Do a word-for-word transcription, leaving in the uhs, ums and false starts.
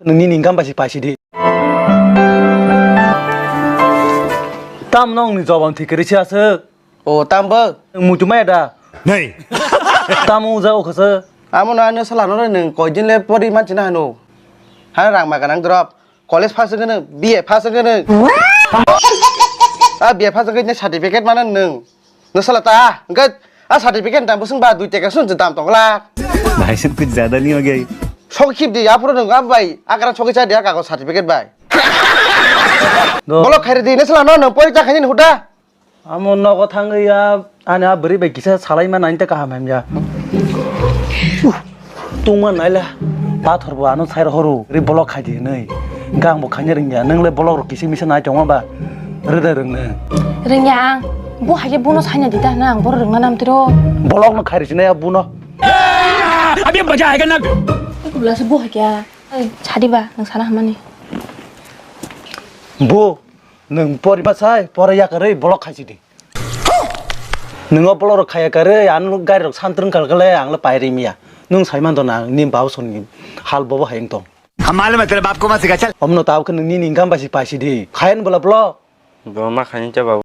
Nini income bai si paisi di. Tam nong ni jobon thik kiri si aswk. O, tam bo? Nwng muitu maya da? Nei. Tamo uja o khasa? Amo no ano sala no nwng koi din le pori manchi na hano. Ha rang ma ganang drop. College pass wngkhe nwng, B A pass wngkhe nwng. A B A pass wngkhe nwng certificate mano nwng. Nwng sala ta, hwnkhe a certificate ni dam bwswk ba dui taka sung dam tongla. भाई साहब कुछ ज्यादा नहीं हो गया ये? Sok khip di, aphuru nwng abo bai, agra sokwi cha di, a kago certificate bai. Do. Bolok khairi di, nwng sala no, nwng pori ta khaini huda. Amo nogo thangwi a, ani a bwrwi bai kisa salai ma nai ta kaham hamya. Tungma naila, pathor bo ano sai rohoro, ri bolok khai di hinwi. Gang bo khaina rwngya, nwng le bolok rok kisa misa nai tongma ba, rwda rwng nwng. Rwngya ang, bo hai khe bono saina di ta hwnwi ang boro rwngna nam tiro. Bolok no khai rwsinai a bono. Abhi maja aayega na. Bwla se bo hai khe, ai, sadi ba, nwng sana hamani. Bo, nwng pori ba sai, pore yakarwi bolok khai si di. Nwngo bolok rok khaya karwi, ano gari rok santrwng kal kale, ang le pairi miya. Nwng sai man do na, ni bau son ni hal bobo hai wng tong. हम मालूम है तेरे बाप को मत सिखा, चल। Omno tau khe nini income bai si paisi di. Khayan bola bolok. Bo ma khaini cha babu.